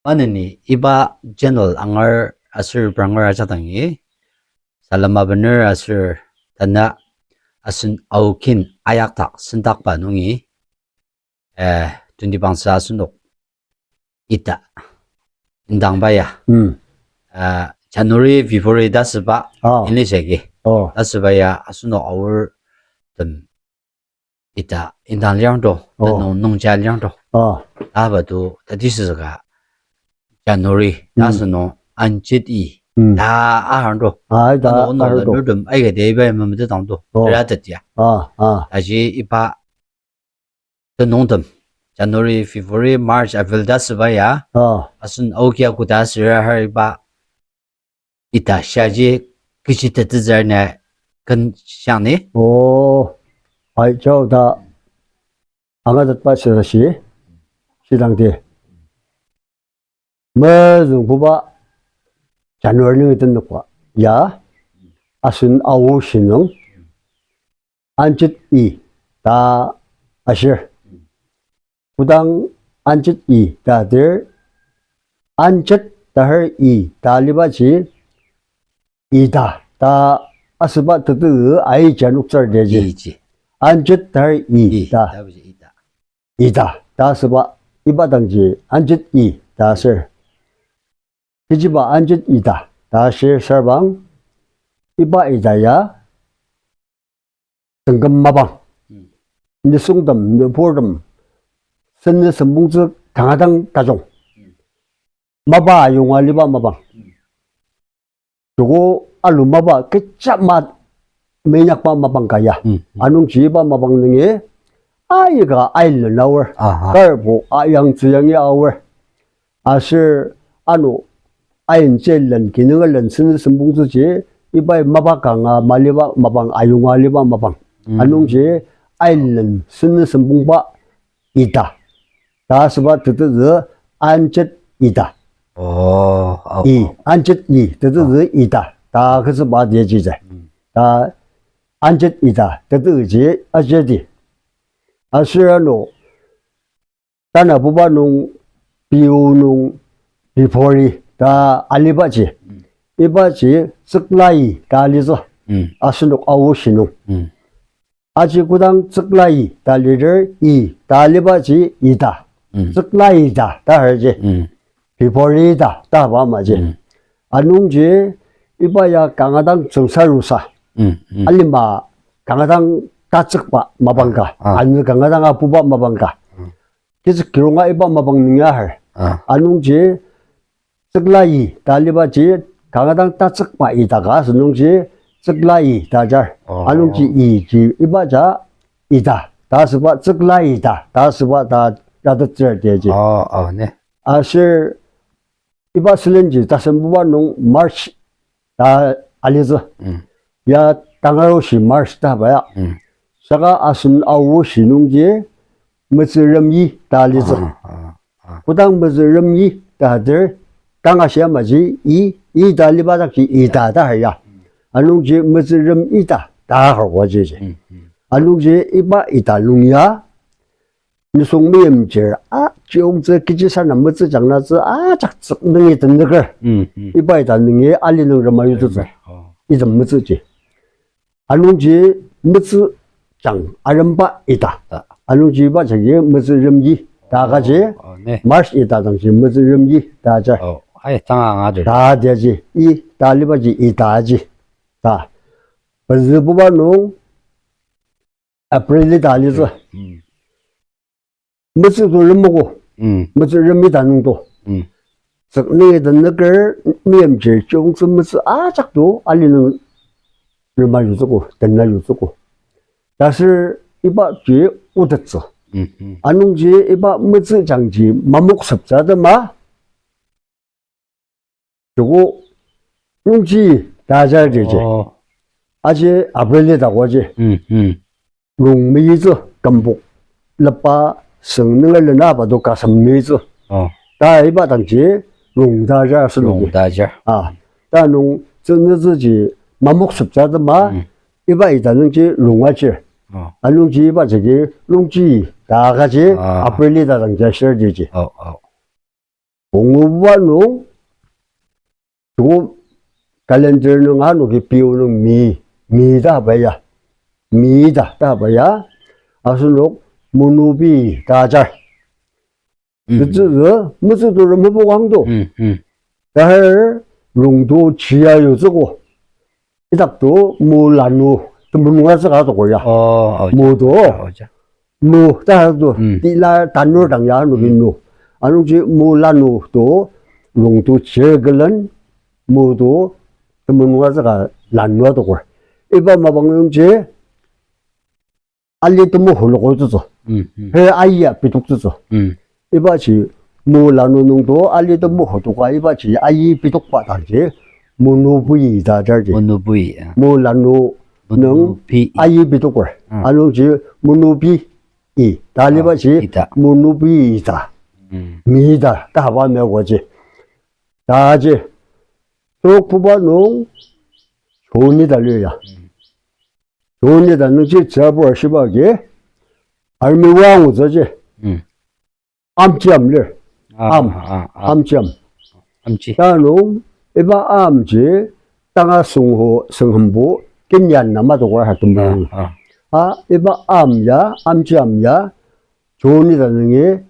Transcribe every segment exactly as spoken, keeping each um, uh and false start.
Maneni iba channel angar aser pranger ajak dangi salem abener aser tanü asen aokin ayakdak sendakba nungi, eh, twenty bangsa asenok ita indangba ya. Mm. Eh, January, February ta süba, ah, English agi. Oh. Ta süba ya asenok Aor tem ita indang liang to, oh, tenüng nungja liang to. Ah. Taba to, tati süsüka January, mm, ta sünung anjit i, mm, ta ahar to. Ah, ita ano, ano ahar to. Nurtem aika de iba ya mamete dang to. Oh. Tera tetia. Ah, ah. Taji iba tenüngtem, January, February, March, April ta süba ya. Ah. Asen aokia koda süra har iba ita shiaji kechi tetezüa na ken shiang ni? Oh, ai, jao ta angatetba süra shi, shidangdi. Mezüngbuba January nungi tenükba ya, asen Ao shinung, anjit i ta ashir. Kodang anjit i ta dir, anjit ta har i ta alibaji, ita ta asüba tetezü aija noktsür deji. Iji. Anjit ta har i, i ta, ta baji ita. Ita ta asüba, iba dangji anjit i ta aser. Kechiba anjit ita ta ashir sarbang, iba ita ya tengkem mapang. Mm. Nisungtem, nüburtem, seni sempungtsü kanga dang tajung. Mm. Mapa ayonga aliba mapang. Mm. Joko alu mapa kecha ma meinyakba mapang ka ya. Mm, mm. Anungji iba mapang nungi aika ailen aor. Aha. Karbo ayangtsü yangi aor. Aser ano aintsülen kinunglen seni sempungtsüji, ibai mapa kanga maliba mapang, ayonga aliba mapang. Mm. Anungji ailen seni sempungba ita ta asüba tetezü anjit ita. Oh, oh, i, oh. Anjit i tetezü, oh, ita ta küsüba deji zai. Mm. Ta anjit ita tetezüji ajedi. Aser ano tanabuba nung, piu nung, pipori ta alibaji. Mm. Ibaji tsüklai ta alitsü. Mm. Asenok Ao shinung. Mm. Aji kodang tsüklai ta lidir i ta alibaji ita. Mm. Tsüklai ita ta harji. Mm. Pipori ita ta ba maji. Mm. Anungji iba ya kanga dang tsüngsarusa. Mm, mm. Alima kanga dang tatsükba mapang ka. Ah. Anü kanga dang apuba mapang ka. Mm. Kisa kironga iba mapang nungi ahar. Ah. Anungji tsüklai ta alibaji kanga dang tatsükba ita ka asünungji tsüklai ta ajar. Oh. Anungji iji iba ja ita ta asüba, tsüklai ita ta asüba ta ratettsür deji. Oh, oh, ne. Aser iba sülenji tasembuba nung March ta alitsü. Mm. Ya tangarushi March ta ba ya. Mm. Saka asen Ao shinungji metsüremi ta alitsü. Ah, ah, ah. Kodang metsüremi ta dir, kanga shia maji i, i ta aliba dakji ita ta har ya. Anungji metsürem ita ta harbo jiji. Mm, mm. Anungji iba ita nung ya nisung meimchir, a, chiyongtsü kechi sana metsü jangnatsü, a, jaktsük nungi tenüker. Mm, mm. Iba ita nungi ali nung rema yutsütsü. Oh. Item metsüji. Anungji metsü jang aremba ita. Ta. Anungji iba jagi metsüremi ta kaji. Oh, ne. March ita dangji metsüremi ta ja. Oh, ai, tanga ngadir. Ta diaji, i, ta alibaji ita ji. Ta. Pezübuba nung April ita alitsü. Mm. Metsü to remogo. Mm. Metsüremi ta nung to. Mm. Tsük nungi tenüker meimchir chiyongtsü metsü ajak to ali nung rema yutsüko, tena yutsüko. Taser ibaji otettsü. Mm, mm. Anungji iba metsü jangji mamokseptsü atema. Joko rongji ta ajar deji. Oh. Aji April ita ko aji. Mm, mm. Rong meyitsü kambok lepa süng nunga lena ba to kasem meyitsü. Oh. Ta iba dangji rong ta ajar asenoki. Rong ta ajar. Ah. Ta nung tsünütsüji mamokseptsü atema, mm, iba ita nungji rong ajir. Oh. Anungji iba jagi rongji ta kaji, ah, April ita dangji ashir deji. Oh, oh. Punguba nung, joko calendar nung anoki piu nung mi, mi ta ba ya. Mi ta, ta ba ya. Asenok Monobi ta ajar. Mm. Tetsü, metsü to rem hopok ang to. Mm, mm. Tahar rongto chia yutsüko. Idak to mo lanu, temulung atsüka toko ya. Oh, oh, mo to. Oh, ja. No, ta to, mm, tila tanur dang ya, no, mm, no. Anungji mo lanu to, rongto chir külen, mo to, temulung atsüka lanu atokor. Iba mapang nungji, ali temoho loko tsütsü. Mm, mm. He aia pitok tsütsü. Mm. Ibaji mo lanu nung to ali temoho toka ibaji aia pitokba dangji Monobui ta jarji. Monobui, ah. Mo lanu nung Monobui. Aia pitokor. Ah. Anungji Monobi i ta, ah, libaji ita. Monobui ita. Mm. Mi ita, ta haba me waji. Taji. Trok puba nung, Joni ta lir ya. Mm. Joni ta nungji tsabur shiba agi, army wa angutsü ji. Mm. Amji am lir. Ah, am. Ah, ah, ah. Amji am. Amji. Ta nung, iba amji, tanga süngho, sünghembo, kinyan na matokar ha temulung. Ah, ah. A, iba am ya, amji am ya, Joni ta nungi,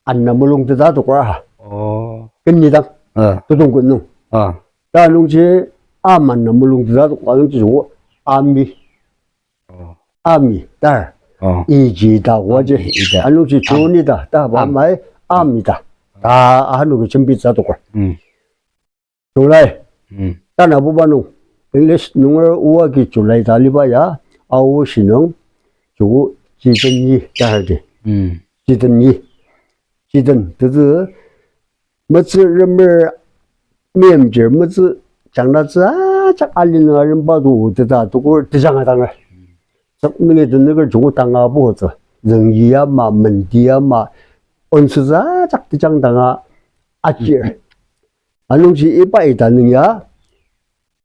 anna mulung teta tokar ha. Oh. Kini dang. Ah. Tudong kun nung. Ah. Ta nungji, am anna mulung teta tokar nungji jo, ami. Oh. Ami, tar. Oh. Iji ta waji. Ami, ita. Anungji Joni ta, ta ba am. Mai, ami ta. Ta, anuki jembi teta tokar. Mm. July. Mm. Tanabuba nung, English nunger oa agi July ta aliba ya, Ao shinung, joko Jitenyi ta hardi. Mm. Jitenyi. Jiten, tetsü, metsü remer, meimchir, metsü, jangnatsü, ajak ali nung aremba to, teta, tukur, tejang atanger. Sak nungi tenüker joko tanga buhotsü. Züngyi ama, mendi ama, onsütsü ajak tejang tanga, achir. Anungji iba ita nung ya,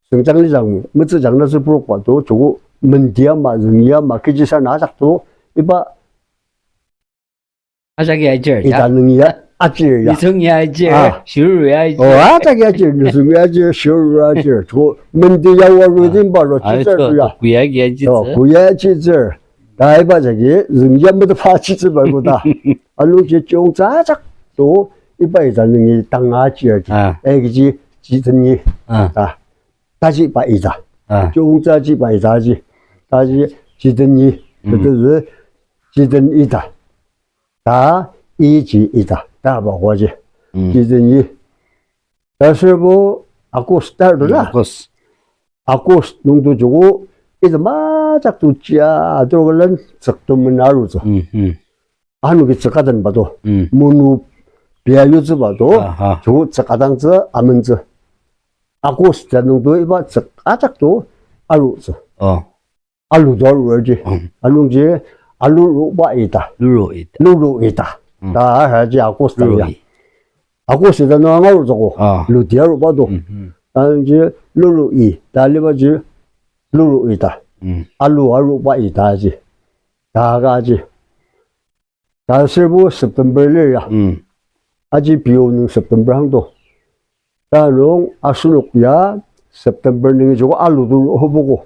süngjang lijang, metsü jangnatsü purokba to, joko mendi ama, züngyi ama, kechi sana ajak to, iba ajak ya ajir, ita ya. Nung ya, ajir ya. Nisung ya ajir, ah. Shiruru ya ajir. Oh, ajak ya ajir, nisung ya ajir, shiruru ya ajir. Joko mendi ya wa rudin ba ro, ah, chitsür to, to ya. To, kuya ya ajir. To, kuya ya ajir. Ta iba jagi, züngya metepa chitsü bar koda. Anungji chiyongtsü ajak to, iba ita nungi tanga chir ji. Ah. Eh, kechi, Jitenyi. Ah. Ta. Taji ba ita. Ah. Chiyongtsü ji ba ita ji. Taji Jitenyi. Mm. Tetsü Jiten ita. Ta, iji ita. Ta ba waji. Mm. Jitenyi. Ta sürbo August ta to la. August. August nung to joko, ita majak to chia, to kalen tsük to mena arutsü. Mm, mm. Anuki tsük atenba to. Mm. Mono bia yutsüba to. Aha. Joko tsük atangtsü, amentsü. August ta nung to iba tsük ajak to arutsü. Oh. Alu to aru ji. Mm. Anungji alu ruba ita. Luru ita. Luru ita. Mm. Ta ahaji August ta ya. Luru i. August ita nung angarutsüko. Ah. Luti aruba to. Mm, mm. Anungji luru i. Ta alibaji luru ita. Mm. Alu aruba ita ji. Ta ka ji. Ta sürbo September lir ya. Mm. Aji piu nung September hang to. Ta nung asenok ya September nungi joko alu to hopoko.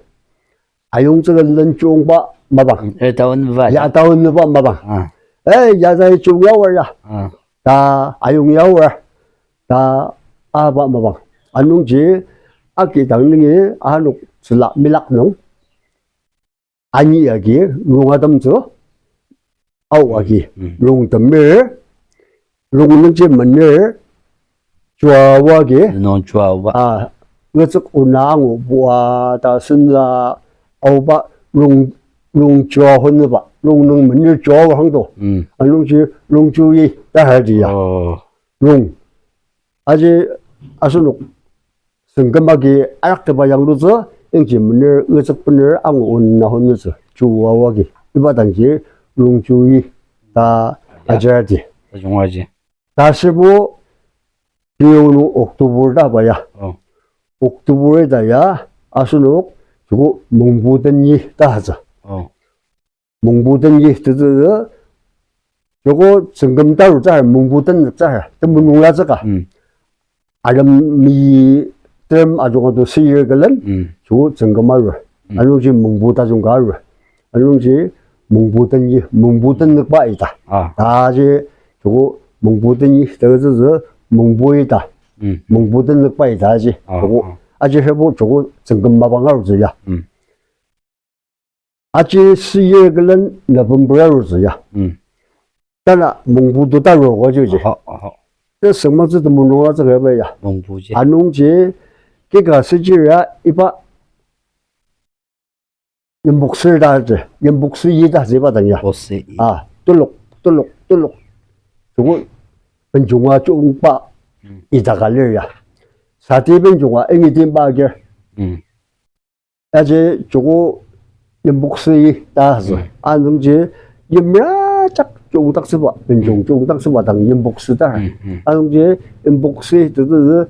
Ayongtsüka len chungba mapang. Eh, taonba. Ya taonba mapang. Ah. Eh, ya zai chung ya war ya. Ah. Ta ayong ya war. Ta aba mapang. Anungji aki dang nungi anok tsüla milak nung. Ani agi rong atemtsü, Ao agi, mm, rong temer, rong nungji mener, chuawa agi, nung chuawa. Ah, ngetsük ona angu bua ta senla aoba rong, rong chua honüba, rong nung mener chuawa hang to. Mm. Anungji rong chuyi ta hardi ya. Oh. Rong. Aji asenok sengküm agi araktepa yanglutsü, yangji mener, ngetsük bener, angu ona honütsü, chuawa agi. Iba dangji rong chuyi ta, ya, ajar di. Tajung aji. Ta sürbo, piu nung October ta ba ya. Oh. October ta ya, asenok, joko mungbu tenyi ta atsü. Oh. Mungbu tenyi tetsü, Joko tsüngküm taru tsar, mungbu tenük tsar, temulung latsüka. Mm. Arem mi term ajunga to seyir külen, mm, joko tsüngküm arur. Mm. Anungji mungbu tajung ka arur. Anungji mungbu tenyi, mungbu tenükba ita. Ah. Taji joko mungbu tenyi, tezüzü mungbu ita. Mm. Mungbu tenükba ita aji. Ah, joko, ah. Aji hebo joko tsüngküm mapang arutsü ya. Mm. Aji seyir külen November arutsü ya. Mm. Tana mungbu to taru ko ji ji. Aha, aha. Te süngmangtsü temulung atsüka ba ya. Mungbu ji. Anungji kika sechir ya iba yimboksü ta ji, yimboksü yi ta ji iba dang ya. Boksü yi. Ah, tulok, tulok, tulok. Joko benjunga chungba, mm, ita ka lir ya. Sati benjunga ingi timba agir. Mm. Aji joko yimboksü yi ta sü. Mm. Anungji yimra jak chungdaktsüba, benjung, mm, chungdaktsüba dang yimboksü ta. Mm, mm. Anungji yimboksü tezüzü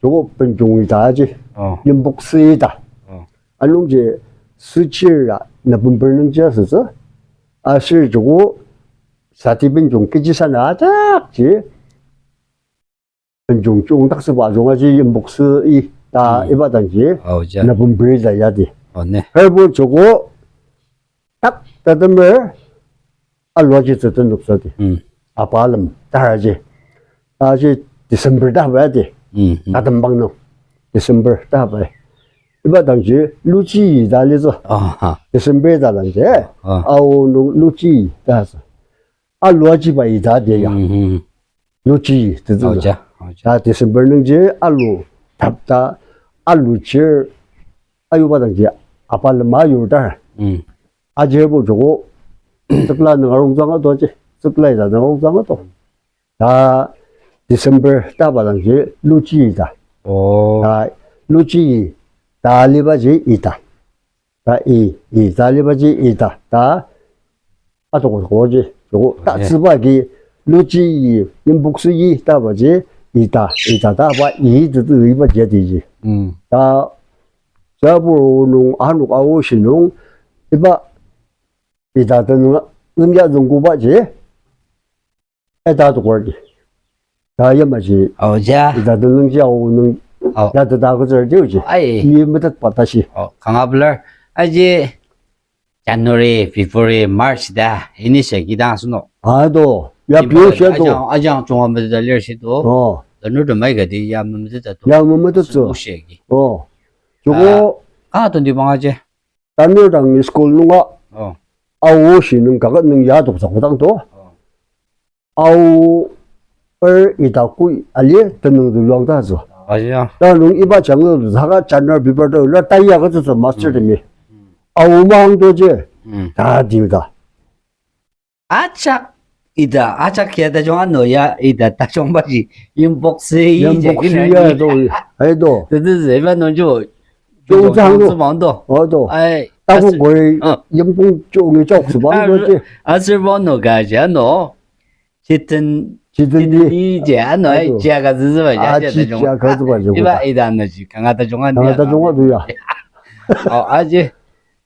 joko benjung ita aji. Oh. Yimboksü ita. Oh. Anungji sechir ya November nungji asütsü. Aser joko sati benjung kechi sana ajakji benjung chungdaktsüba ajunga ji yimboksü yi ta, mm, iba dangji. Oh, ja. November ta yadi. Oh, ne. Hebo joko tak tatemer alua ji tsüten noksa di. Mm. Apa alem tara ji. Aji December ta ba di. Mm, mm. Tatembang nung. December ta ba. Iba dangji luchi yi ta litsü. Aha. December ta dangji. Ah. Ao nung luchi yi ta sü. Alua jiba yi ta di ya. Mm, mm. Luchi yi tetsü. Oh, ja. Oh, ja. Ta December nungji alu tap ta alu chir ayuba dangji apa lema yur ta. Mm. Aji bo joko tsükla nung arung zanga to ji. Tsükla ita nung arung zanga to. Ta December ta ba dangji luchi yi ta. Oh. Ta luchi yi ta liba ji ita. Ta i, ita liba ji ita. Ta atoko ji. Joko ta, yeah, tsüba ki luchi yi, yimboksü yi ta ba ji ita. Ita ta ba yi tetsü iba ji ati ji. Mm. Ta tsübur nung anok aoshi nung iba ita tenüng züngya züngkuba ji. Eta tukar di. Ta yamaji. Oh, ja. Ita tenüngji ao nung. Oh. Ya teta kutsür diuji. Ai. Ni metet pa tashi. Oh, kanga pelar. Aji January, February, March ta ini se kidang seno. Ah, do. Ya biu se do. Ajang, ajang chunga metet lir se do. Oh. Tanur do mai kati ya metet do. Ya metet do. Seno se ki. Oh. Joko. Ah, ah, twenty bang aji. Tanur dang school nunga. Oh. Ao shi nung kaket nung ya tok sak dang to. Oh. Ao er ita kui ali tenüng zülua ta so. Aja. Ta nung iba chang saka January February ta la ta ya ka tsü master temi. Mm. Ao mang to je. Mm. Ta diu ta. Ajak ita, ajak ya tajung ano ya ita tajung ba ji yimboksü yi. Yimboksü yi do, ai do. Tete ze iba nung ju. Jung jang do. Mang do. Oh do. Ai. Ta ko koi, ah, yimpong jung ni jok su bang do ji. Aser bang no ka ja no. Chiten, chiten ni ja no, ai, ja ka züzüba ja, ah, ja, chi, ja ka züba ja. Iba ita no ji, kanga tajung ano. Kanga tajung ano ya. Oh, aji,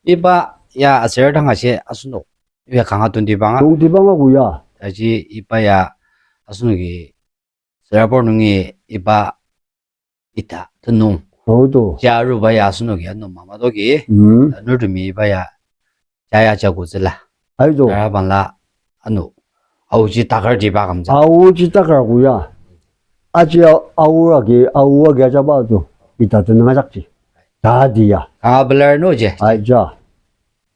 iba ya aser tanga shi asenok. Iba kanga twenty banga. Twenty banga ko ya. Aji iba ya asenoki serabur nungi iba ita tenung. Oh, to. Ja aruba ya asenoki ano mama doki. Mm. Nurtemi iba ya ja ya jago zela. Ai, to. Ara bangla ano aoji takar jiba kamja. Aoji takar ko ya. Aji aor agi, aor agi ajaba to. Ita tenung ajakji. Ta di ya. Kanga pelar no je. Ai, ja.